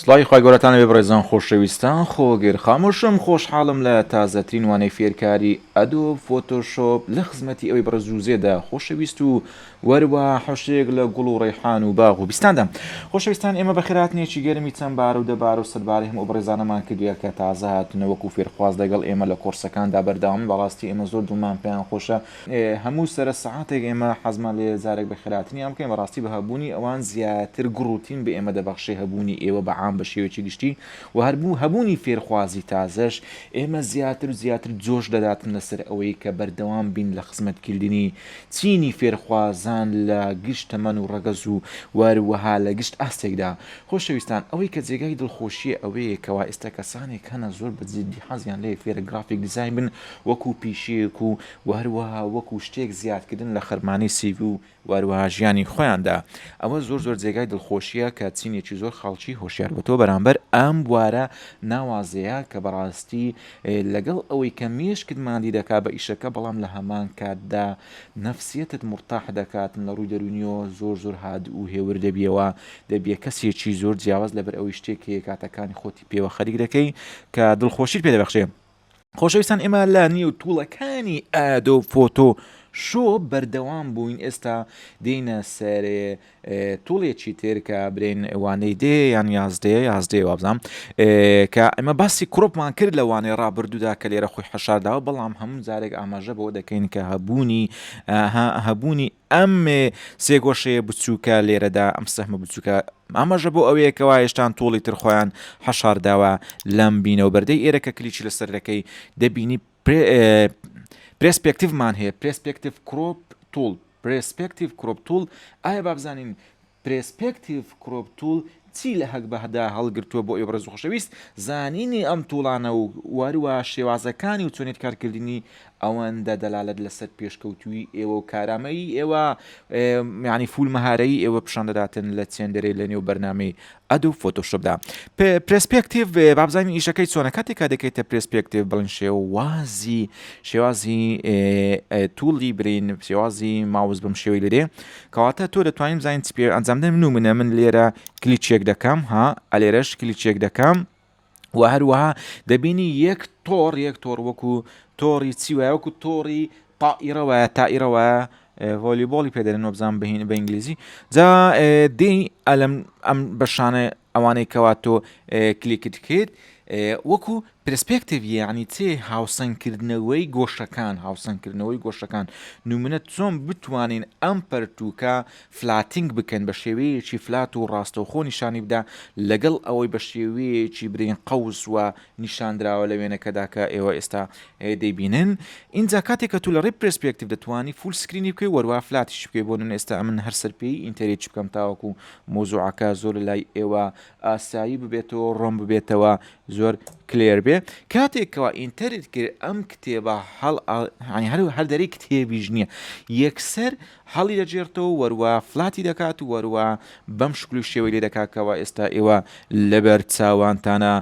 سڵاوی خوای گەورەتان لەبێ بەڕێزان خۆشەویستان خۆگر خامۆشم خۆشحاڵم لە تازەترین وانەی فێرکاری Adobe Photoshop لە خزمەتی ئەوی بەڕێز و زێدە خۆشەویست و وەروە حەشێک لە گوڵ و ڕێحان و باغ و بیستاندا خۆشەویستان ئێمە بەخێرهاتنێکی گەرمی چەند بارە و دەبارە و سەدبارەی هەموو بەڕێزانەمان کردووە کە تازە هاتنە وەکو فێرخواز لەگەڵ ئێمە لە کۆرسەکاندا بەردەوامن بەڕاستی ئێمە زۆر دڵمان پێیان خۆشە هەموو سەرە سەعاتێک ئێمە حەزمان لێیە جارێک بەخێرهاتنیان بکەین، بەڕاستی بە هەبوونی ئەوان زیاتر گوڕ و تین بە ئێمە دەبەخشێ هەبوونی ئێوە بە عام بە شێوەیەکی گشتی و هەر هەبوونی فێرخوازی تازەش ئێمە زیاتر و زیاتر جۆش دەداتن لەسەر ئەوەی کە بەردەوام بین لە خزمەتکردنی چینی فێرخوازان لە گشت تەمەن و ڕەگەز و وەروەها لە گشت ئاستێکدا. خۆشەویستان ئەوەی کە جێگای دڵخۆشییە ئەوەیە کەوا ئێستا کەسانێک هەنە زۆر بە جدی حەزیان لێیە فێرە graphic design بن وەکو پیشەیەک و وە هەروەها وەکو شتێک زیادکردن لە خەرمانەی CV و وە هەروەها ژیانی خۆیاندا ئەوە زۆر زۆر جێگای دڵخۆشیە کە چینێکی زۆر خەڵکی هۆشیار بۆتەوە بەرامبەر ئەم بوارە ناوازەیە کە بەڕاستی لەگەڵ ئەوەی کە مێشکت ماندی دەکات بە ئیشەکە بەڵام لە هەمان کاتدا نەفسیەتت مورتاح دەکات لە ڕووی دەروونیەوە زۆر زۆر هادئ و هێور دەبیەوە دەبیە کەسێکی زۆر جیاواز لەبەر ئەوەی شتێک هەیە کاتەکانی خۆتی پێوە خەریک دەکەی کە دڵخۆشیت پێ دەبەخشێ. خۆشەویستان ئێمە لە نێو tool ەکانی Adobe Photoshop بەردەوام بووین ئێستا دێینە سەر tool ێکی تر کە برێن وانەی دێ یان یازدەیە یازدەیە وابزانام کە ئەمە باسی crop مان کرد لە وانەی ڕابردوودا کە لێرە خۆی حەشارداوە بەڵام هەموو جارێک ئاماژە بەوە دەکەین کە هەبوونی هەبوونی ئەم سێگۆشەیە بچووکە لێرەدا ئەم سەهمە بچووکە ئاماژە بۆ ئەوەیە کەوا هێشتان tool ی تر خۆیان حەشارداوە لەم بینەوە بەردەی ئێرە کە کلیکی لەسەر دەکەی دەبینی perspective مان هەیە perspective crop tool perspective crop tool ئایا با بزانین perspective crop tool چی لە هەگبەدا هەڵگرتووە بۆ ئێوە بەڕێز و خۆشەویست، زانینی ئەم tool انە و وەروە شێوازەکانی و چۆنیەتی کارکردنی ئەوەندە دەلالەت لەسەر پێشکەوتوویی ئێوە و کارامەیی ئێوە یانی full مەهارەیی ئێوە پیشان دەداتن لە چێندەرێ لە نێو بەرنامەی Adobe Photoshop دا. perspective با بزانین ئیشەکەی چۆنە کاتێک کە دەکەیتە perspective بڵین شێوازی شێوازی tool ی برین شێوازی ماوس بەم شێوەی لێرێ کەواتە تۆ دەتوانین بزانین چ پێ ئەنجام دەن من و منە من لێرە کلیچێک دەکەم ها ئەلێرەش کلیچێک دەکەم و هەروەها دەبینی یەک تۆڕ یەک تۆڕ وەکو تۆڕی چی وایە وەکو تۆڕی تائیرە وایە تائیرە وایە volleyball ی پێدەرن وەبزان بهین بە ئینگلیزی جا دێی ئەلم ئەم بەشانە ئەوانەی کەوا تۆ کلیکت کرد وەکو perspective یەعنی چ هاوسەنگکردنەوەی گۆشەکان هاوسەنگکردنەوەی گۆشەکان نمونە چۆن بتوانین ئەم پەرتووکە flattening بکەن بە شێوەیەکی flat و ڕاستەوخۆ نیشانی بدا لەگەڵ ئەوەی بە شێوەیەکی برین قەوس و نیشاندراوە لە وێنەکەدا کە ئێوە ئێستا دەیبینن ئینجا کاتێک کە تو لە ڕێی perspective دەتوانی full screen ی بکەی وەروا flat یش بکەی بۆ نمونە ئێستا ئەمن هەر سەرپێی enter ێکی بکەم تاوەکو مەوزوعەکە زۆر لە لای ئێوە ئاسایی ببێتەوە ڕۆن ببێتەوە زۆر clear بێ کاتێک کەوا enter ت کرد ئەم کتێبە هەڵ هەر هەر دەرەی کتێبیش نییە یەکسەر هەڵی دەگێڕتەوە وەروە flat ی دەکات و وەروە بەم شکل و شێوەی لێ دەکات کەوا ئێستا ئێوە لەبەر چاوانتانە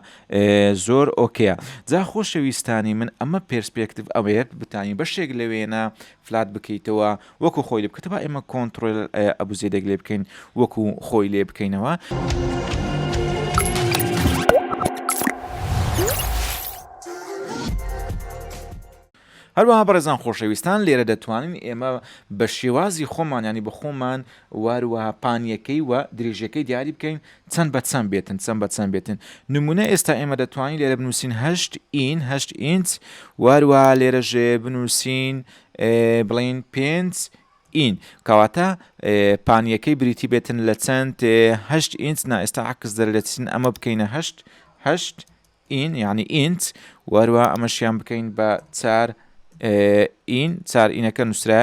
زۆر okay ە جا خۆشەویستانی من ئەمە perspective ئەوەیە بتانی بەشێک لە وێنە flat بکەیتەوە وەکو خۆی لێ بکەیتەوە با ئێمە کۆنترۆل ئەبو زێدێک لێ بکەین وەکو خۆی لێ بکەینەوە. هەروەها بەڕێزان خۆشەویستان لێرە دەتوانین ئێمە بە شێوازی خۆمان ینی بە خۆمان واروەها پانیەکەی و درێژەکەی دیاری بکەین چەند بە چەند بێتن چەند بە چەند بێتن نمونە ئێستا ئێمە دەتوانین لێرە بنووسین هەشت ئین هەشت ئینچ واروە لێرە ژێ بنووسین بڵین پێنج ئین کەواتە پانیەکەی بریتی بێتن لە چەند هەشت ئینچ نا ئێستا عکس دەردەچین ئەمە بکەینە هەشت هەشت ئین یعنی ئینچ وەروە ئەمەشیان بکەین بە چار ئین چار ئینەکە نووسرا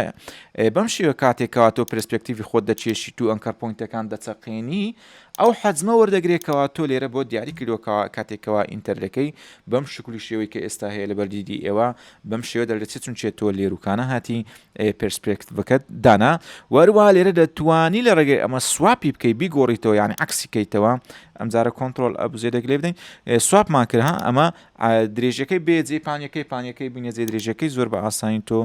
بەم شێوە کاتێکەوە تۆ perspective ی خۆت دەچێشیت و anchor point ەکان دەچەقێنی ئەو حەجمە وەردەگرێت کەوا تۆ لێرە بۆت دیاری کردووە کەوا کاتێک کەوا enter دەکەی بەم شکلی شێوەی کە ئێستا هەیە لەبەر دیدی ئێوە بەم شێوە دەردەچێت چونچێ تۆ لێروکانە هاتی perspective ەکەت دانا وەروە لێرە دەتوانی لە ڕێگەی ئەمە swap ی بکەی بیگۆڕیتەوە یعنی عکسی کەیتەوە ئەمجارە کۆنترۆل ئەبزێدێک لێ بدەین swap مان کرد ها ئەمە درێژەکەی بێ جێ پانیەکەی پانیەکەی بینە جێ درێژەکەی زۆر بە ئاسانی تۆ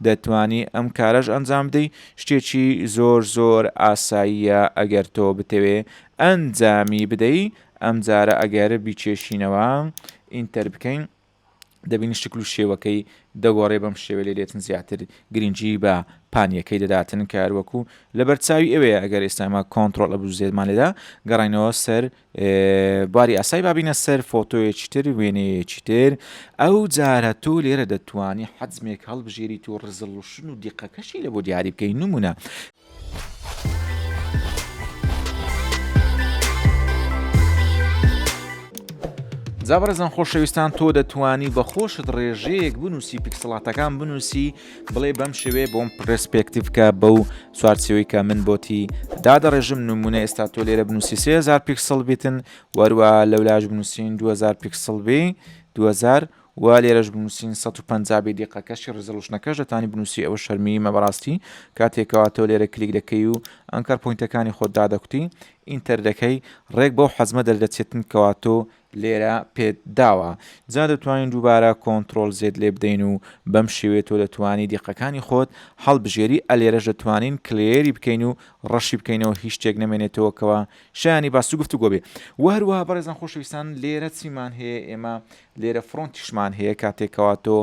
دەتوانی ئەم کارەش ئەنجام بدەی شتێکی زۆر زۆر ئاساییە ئەگەر تۆ بتەوێ ئەنجامی بدەی. ئەم جارە ئەگەر بیکێشینەوە enter بکەین دەبینی شکل و شێوەکەی دەگۆڕێ بەم شێوە لێ دێتن زیاتر گرنگی بە پانیەکەی دەداتن کە هەروەکو لەبەر چاوی ئەوەیە ئەگەر ئێستاما کۆنتترۆل ئەبوو زێدمان لێدا گەڕینەوە سەر باری ئاسای بابینە سەر فۆتۆیەکی تر وێنەیەکی تر ئەو جارە تۆ لێرە دەتوانی حەجمێک هەڵبژێریت و resolution و دیقەکەشی لە بۆ دیاری بکەی نمونە جا بەڕێزان خۆشەویستان تۆ دەتوانی بە خۆشت ڕێژەیەک بنووسی پیکسڵاتەکان بنووسی بڵێ بەم شێوەیە بۆم perspective کە بەو چوارچێوەی کە من بۆتی دادەڕێژم نمونە ئێستا تۆ لێرە بنووسی 3000 پیکسڵ بیتن وەروە لەولاش بنووسین 2000 پیکسڵ بی 2000 و لێرەش بنووسین 150 بی دیقەکەشی resolution ەکەش دەتانی بنووسی ئەوە شەرمیمە بەڕاستی کاتێکەوە تۆ لێرە کلیک دەکەی و anchor point ەکانی خۆت دادەکوتی enter دەکەی ڕێک بەو حەزمە دەردەچێتن کەوا تۆ لێرە پێت داوە جا دەتوانین دووبارە control Z لێ بدەین و بەم شێوەیە تۆ دەتوانی دیقەکانی خۆت هەڵبژێری ئەلێرەش دەتوانین clear ی بکەین و ڕەشی بکەینەوە هیچ شتێک نەمێنێتەوە کەوا شایانی باس و گفتوگۆ بێ وە هەروەها بەڕێزان خۆشەویستان لێرە چیمان هەیە ئێمە لێرە front یشمان هەیە کاتێک کەوا تۆ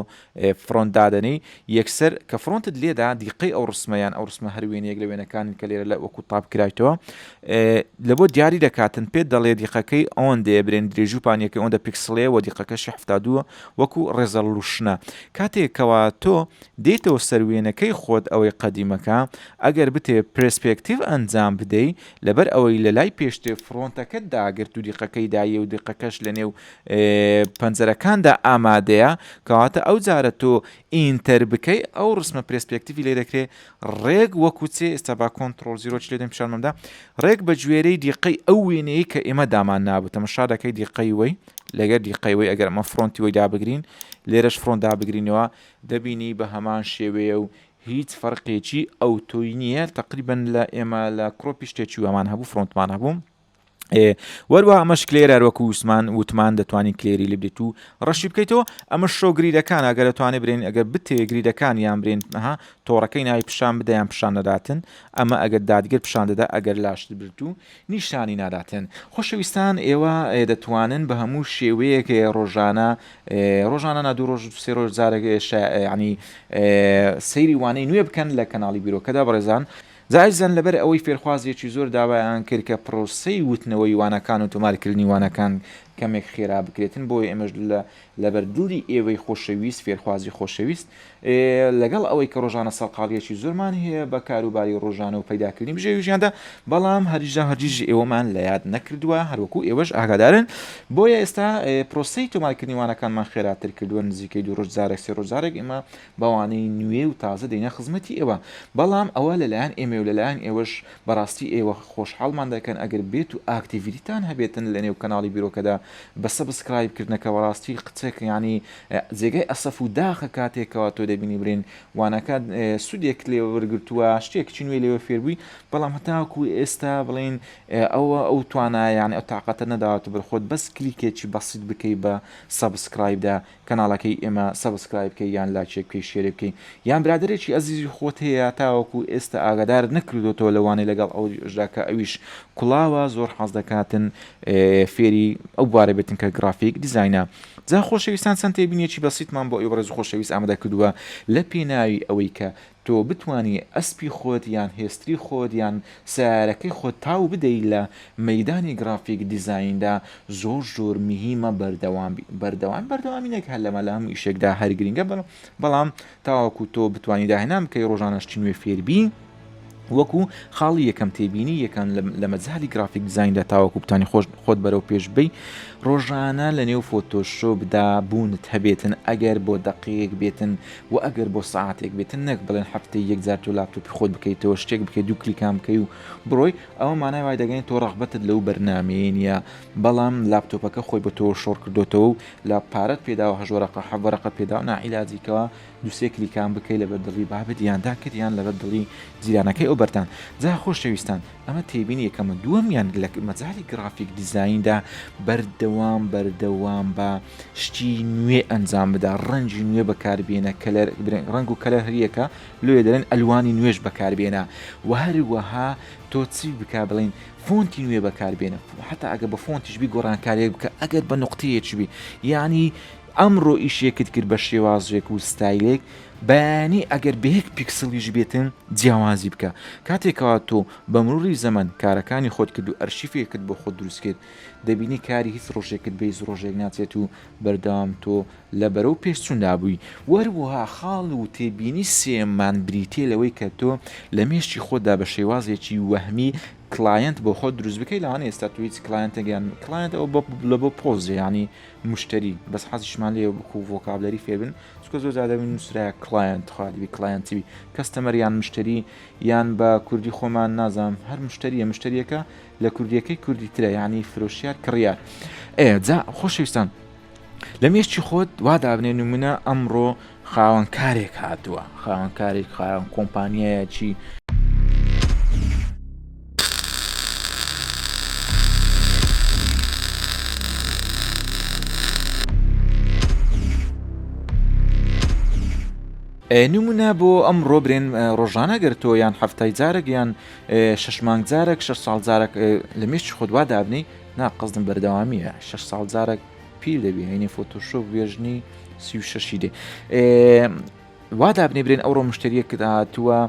front دادەنێی یەکسەر کە front ت لێدا دیقەی ئەو ڕسمە یان ئەو ڕسمە هەر وێنەیەک لە وێنەکانن کە لێرە لە وەکو tab کرایتەوە لە بۆ دیاری دەکاتن پێت دەڵێ دیقەکەی ئەوەندەیە برێن درێژی و پانیەکەی ئەوەندە پیکسڵەیە و دیقەکەشی 72 وەکو resolution ە کاتێک کەوا تۆ دێتەوە سەر وێنەکەی خۆت ئەوەی قەدیمەکە ئەگەر بتێ perspective ئەنجام بدەی لەبەر ئەوەی لە لای پێشتر front ەکەت داگرت و دیقەکەی دایە و دیقەکەش لە نێو پەنجەرەکاندا ئامادەیە کەواتە ئەو جارە تۆ enter بکەی ئەو ڕسمە perspective ی لێ دەکرێ ڕێک وەکو چێ ئێستا با control zero چ لێدەم پیشانمەمدا ڕێک بە گوێرەی دیقەی ئەو وێنەیە کە ئێمە دامان نابوو تەمەشا دەکەی دیقەی وەی لەگەر دیقەی وەی ئەگەر ئەمە front ی وەی دابگرین لێرەش front دابگرینەوە دەبینی بە هەمان شێوەیە و هیچ فەرقێکی ئەوتۆی نییە تقریبا لە ئێمە لە crop ی شتێکی وامان هەبوو front مان هەبوو وەروە ئەمەش clear ە وەکو وسمان وتمان دەتوانین clear ی لبێت و ڕەشی بکەیتەوە ئەمە show grid ەکان ئەگەر دەتوانێت برێن ئەگەر بتێ grid ەکان یان برێن ها تۆڕەکەی ناوی پیشان بدە یان پیشان نەداتن ئەمە ئەگەر دادگر پیشان دەدا ئەگەر لاشت برد و نیشانی ناداتن خۆشەویستان ئێوە دەتوانن بە هەموو شێوەیەک ڕۆژانە ڕۆژانە نا دوو ڕۆژ سێ ڕۆژ جارێک ینی سەیری وانەی نوێ بکەن لە کەناڵی بیرۆکەدا بەڕێزان جا ئازیزان لەبەر ئەوەی فێرخوازێکی زۆر داوایان کرد کە پرۆسەی وتنەوەی وانەکان و تۆمارکردنی وانەکان کەمێک خێرا بکرێتن بۆیە ئێمەش لە لەبەر دڵی ئێوەی خۆشەویست فێرخوازی خۆشەویست لەگەڵ ئەوەی کە ڕۆژانە سەرقاڵیەکی زۆرمان هەیە بە کاروباری ڕۆژانە و پەیداکردنی بژێوی ژیاندا بەڵام هەرگیزا هەرگیز ئێوەمان لە یاد نەکردووە هەروەکو ئێوەش ئاگادارن بۆیە ئێستا پرۆسەی تۆمارکردنی وانەکانمان خێراتر کردووە نزیکەی دوو ڕۆژ جارێک سێ ڕۆژ جارێک ئێمە بەوانەی نوێ و تازە دێنە خزمەتی ئێوە بەڵام ئەوە لەلایەن ئێمە و لەلایەن ئێوەش بەڕاستی ئێوە خۆشحاڵمان دەکەن ئەگەر بێت و activity تان هەبێتن لە نێو کەناڵی بیرۆکەدا بە subscribe کردنەکە بەڕاستی قچێک یانی جێگای ئەسەف و داخە کاتێکەوە تۆ دەبینی برین وانەکە سوودێک لێ وەرگرتووە شتێکی نوێ لێوە فێربووی بەڵام هەتاکو ئێستا بڵین ئەوە ئەو توانایان ئەو تاقەتە نەداوەتە بەرخۆت بەس کلیکێکی بەسیت بکەی بە subscribe دا کەناڵەکەی ئێمە subscribe بکەی یان لایکێک بکەی share ێ بکەی یان برادەرێکی ئەزیزی خۆت هەیە تاوەکو ئێستا ئاگادارت نەکردۆتەوە لەوانەیە لەگەڵ ئەوشدا کە ئەویش کوڵاوە زۆر حەز دەکاتن فێری ئەو بوارە بێتن کە graphic design ە جا خۆشەویستان چەند تێبینیەکی بەسیتمان بۆ ئێوە بەڕێز و خۆشەویست ئامادە کردووە لە پێناوی ئەوەی کە تۆ بتوانی ئەسپی خۆت یان هێستری خۆت یان سەیارەکەی خۆت تاو بدەی لە مەیدانی graphic design دا زۆر زۆر مهیمە بەردەوام بی بەردەوام بەردەوامی نەک هەر لەمە لە هەموو ئیشێکدا هەر گرینگە بەڵام تاوەکو تۆ بتوانی داهێنان بکەی ڕۆژانە شتی نوێ فێربی وەکو خاڵی یەکەم تێبینی یەکەم لە مەجالی graphic design دا تاوەکو بتانی خۆش خۆت بەرەو پێش بی ڕۆژانە لە نێو فۆتۆشۆپدا بوونت هەبێتن ئەگەر بۆ دەقەیەک بێتن و ئەگەر بۆ سەعاتێک بێتن نەک بڵێن هەفتەی یەک جار تۆ لاپتۆپی خۆت بکەیتەوە شتێک بکەیت دوو کلیکان بکەی و بڕۆی ئەوە مانای وای دەگەین تۆ ڕەغبەتت لەو بەرنامەیە نییە بەڵام لاپتۆپەکە خۆی بە تۆ شۆڕ کردۆتەوە و لە پارەت پێداوە هەشت وەرەقە حەڤ وەرەقە پێداوە ناعیلاجیکەوە دوو سێ کلیکان بکەی لەبەر دڵی بابت یان داکت یان لەبەر دڵی جیرانەکەی. ئەو بەرتان جا خۆشەویستان ئەمە تێبینی یەکەمە دووەمیان لە مەجالی گرافیک دیزایندا بەردەوام بەردەوام بە شتی نوێ ئەنجام بدا ڕەنگی نوێ بەکاربێنە color ڕەنگ و color هەریەکە لۆیە دەڵێن ئەلوانی نوێش بەکاربێنە و هەروەها تۆ چی بکە بڵێن فۆنتی نوێ بەکاربێنە حتا ئەگە بە فۆنتیش بی گۆڕانکاریەک بکە ئەگەر بە نقطەیەکی بی یعنی ئەمڕۆ ئیشێکت کرد بە شێوازێک و ستایلێک بەیانی ئەگەر بە یەک پیکسڵیش بێتن جیاوازی بکە کاتێک کەوا تۆ بە مروری زەمەن کارەکانی خۆت کرد و ئەرشیفێکت بۆ خۆت دروست کرد دەبینی کاری هیچ ڕۆژێکت بە هیچ ڕۆژێک ناچێت و بەردەوام تۆ لە بەرەو پێشچووندا بووی وەروەها خاڵ و تێبینی سێیەممان بریتیە لەوەی کە تۆ لە مێشکی خۆتدا بە شێوازێکی وەهمی client بۆ خۆت دروست بکەیت لەوانەیە ئێستا تۆ هیچ client ێک یان client ئەوە لە بۆ پۆزێ یانی مشتری بەس حەزیشمان لێ وەکو vocabulary فێربن چونکە زۆر جار دەبین نووسرایە client خوا دەبی client چی بی customer یان مشتری یان بە کوردی خۆمان نازانم هەر مشتریە مشتریەکە لە کوردیەکەی کوردی ترە یعنی فرۆشیار کڕیار ئێ جا خۆشەویستان لە مێشکی خۆت وا دابنێ نمونە ئەمڕۆ خاوەن کارێک هاتووە خاوەن کارێک خاوەن کۆمپانیایەکی نمونە بۆ ئەمڕۆ برێن ڕۆژانە گەر تۆ یان هەفتای جارێک یان شش مانگ جارێک شش ساڵ جارێک لە مێشکی خۆت وا دابنی نا قەزدم بەردەوامیە شش ساڵ جارێک پیر دەبی هەینی فۆتۆشۆپ version ی 36 دێ وا دابنێ برێن ئەوڕۆ مشتریەکت هاتووە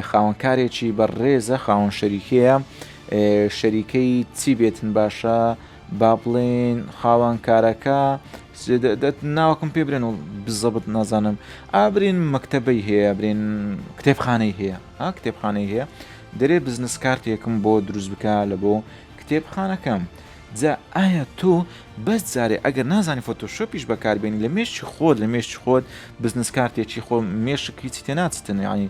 خاوەنکارێکی بەڕێزە خاوەن شەریکەیە شەریکەی چی بێتن باشە با بڵێن خاوەن کارەکە ناوەکەم پێ برێن و بزەبت نازانم ئابرین مەکتەبەی هەیە برێن کتێبخانەی هەیە ها کتێبخانەی هەیە دەرێ بزنس کارتێکم بۆ دروست بکە لە بۆ کتێبخانەکەم جا ئایا تۆ بەس جارێ ئەگەر نازانی فۆتۆشۆپیش بەکاربێنی لە مێشکی خۆت لە مێشکی خۆت بزنس کارتێکی خۆ مێشک هیچی تێ ناچتن یعنی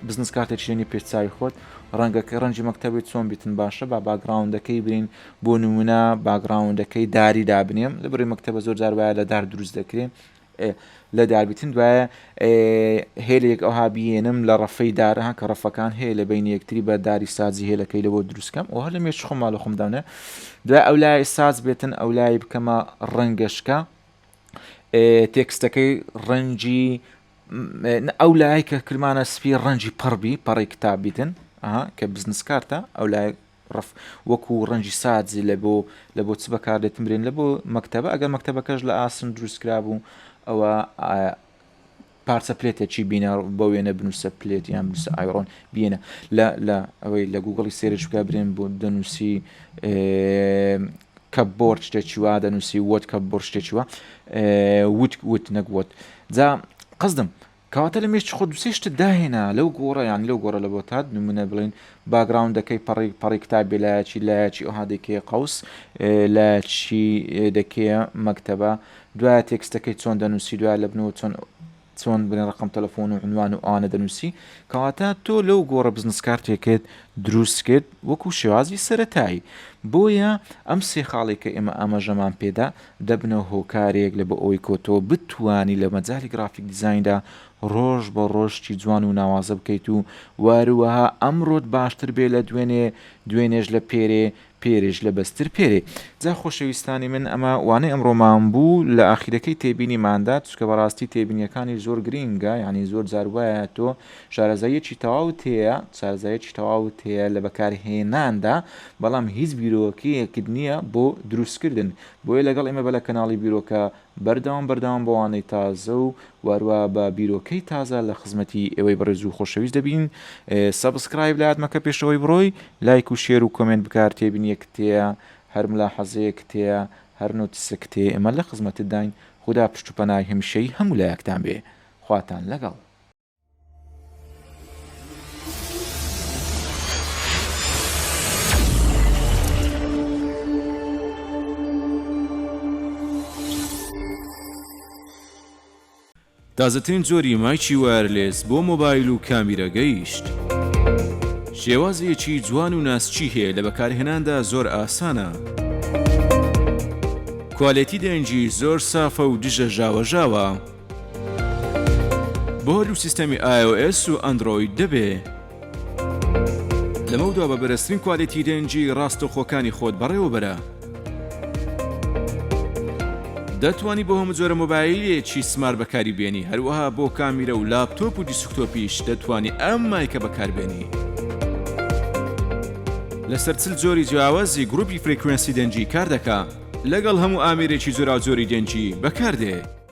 بزنس کارتێکی لێنی پێش چاوی خۆت ڕەنگەکە ڕەنگی مەکتەبی چۆن بیتن باشە با background ەکەی برین بۆ نمونە background ەکەی داری دابنێم لە بڕی مەکتەبە زۆر جار وایە لە دار دروست دەکرێ لە دار بیتن دوایە هێلێک ئەوها بیێنم لە ڕەفەی دار ها کە ڕەفەکان هەیە لە بین یەکتری بە داری سازی هێلەکەی لەوە دروستکەم و هەر لە مێش خۆما لە خۆم داونێ دوای ئەو لای ساز بێتن ئەو لای بکەمە ڕەنگەشکە text ەکەی ڕەنگی ئەو لای کە کرمانە سپی ڕەنگی پەڕبی پەڕی کتاب بیتن کە بزنس کارتە ئەو لای ڕەف وەکو ڕەنگی سادز لە بۆ لە بۆ چ بەکاردێتن برێن لە بۆ مەکتەبە ئەگەر مەکتەبەکەش لە ئاسن دروست کرابوو ئەوە پارچە plate ێکی بینە بۆ وێنە بنووسە plate یان بنووسە iron بینە لە لە ئەوەی لە گوگڵی search بکە برێن بۆ دەنووسی cupboard شتێکی وا دەنووسی wood cupboard شتێکی وا wood wood نەک wood جا قەزدم کەواتە لە مێشکی خۆت دوسێ شتت داهێنا لەو گۆڕە یان لەو گۆڕە لە بۆتات نمونە بڵێن background ەکەی پەڕی پەڕی کتاب بێ لایەکی لایەکی ئەوها دەکەیە قەوس لایەکی دەکەیە مەکتەبە دوایە text ەکەی چۆن دەنووسی دوای لە بنەوە چۆن چۆن بڵێن ڕقم تەلەفۆن و عنوان و ئەوانە دەنووسی کەواتە تۆ لەو گۆڕە بزنس کارتێکت دروست کرد وەکو شێوازی سەتایی بۆیە ئەم سێ خاڵێک کە ئێمە ئاماژەمان پێدا دەبنە هۆکارێک لە بۆ ئەوەی کۆ تۆ بتوانی لە مەجالی گرافیک دیزایندا ڕۆژ بە ڕۆژ شتی جوان و ناوازە بکەیت و وەهەروەها ئەمڕۆت باشتر بێ لە دوێنێ دوێنێش لە پێرێ پێرێش لە بەستر پێرێ جا خۆشەویستانی من ئەمە وانەی ئەمڕۆمان بوو لە ئاخیرەکەی تێبینیماندا چونکە بەڕاستی تێبینیەکانی زۆر گرینگە یعنی زۆر جار وایە تۆ شارەزاییەکی تەواوت هەیە شارەزاییەکی تەواوت هەیە لە بەکارهێناندا بەڵام هیچ بیرۆکەیەکت نییە بۆ دروستکردن بۆیە لەگەڵ ئێمە بە لە کەناڵی بیرۆکە بەردەوام بەردەوام بە وانەی تازە و واروا بە بیرۆکەی تازە لە خزمەتی ئێوەی بەڕێز و خۆشەویست دەبین subscribe لە یاد مەکە پێشەوەی بڕۆی لایک و share و comment بکار تێبینیەکت تێیە هەر ملاحەزەیەکت هەیە هەر notice ێکت هەیە ئێمە لە خزمەتتداین خودا پشت و پەنای هەمیشەیی هەموو لایەکتان بێ خواتان لەگەڵ. تازەترین جۆری مایکی wireless بۆ مۆبایل و کامیرە گەیشت. شێوازێکی جوان و ناسکی هەیە لە بەکارهێناندا زۆر ئاسانە. کوالێتی دەنگی زۆر سافە و دژە ژاوەژاوە. بۆ هەردوو سیستەمی iOS و ئەندرۆید دەبێ. لەمەودوا بە بەرزترین quality دەنگی ڕاستەوخۆکانی خۆت بەڕێوە بەرە. دەتوانی بۆ هەموو جۆرە مۆبایلێکی smart بەکاری بێنی، هەروەها بۆ کامیرە و لاپتۆپ و desktop یش دەتوانی ئەم mic ە بەکاربێنی. لەسەر 40 جۆری جیاوازی گروپی frequency دەنگی کار دەکا، لەگەڵ هەموو ئامێرێکی جۆراوجۆری دەنگی بەکاردێ.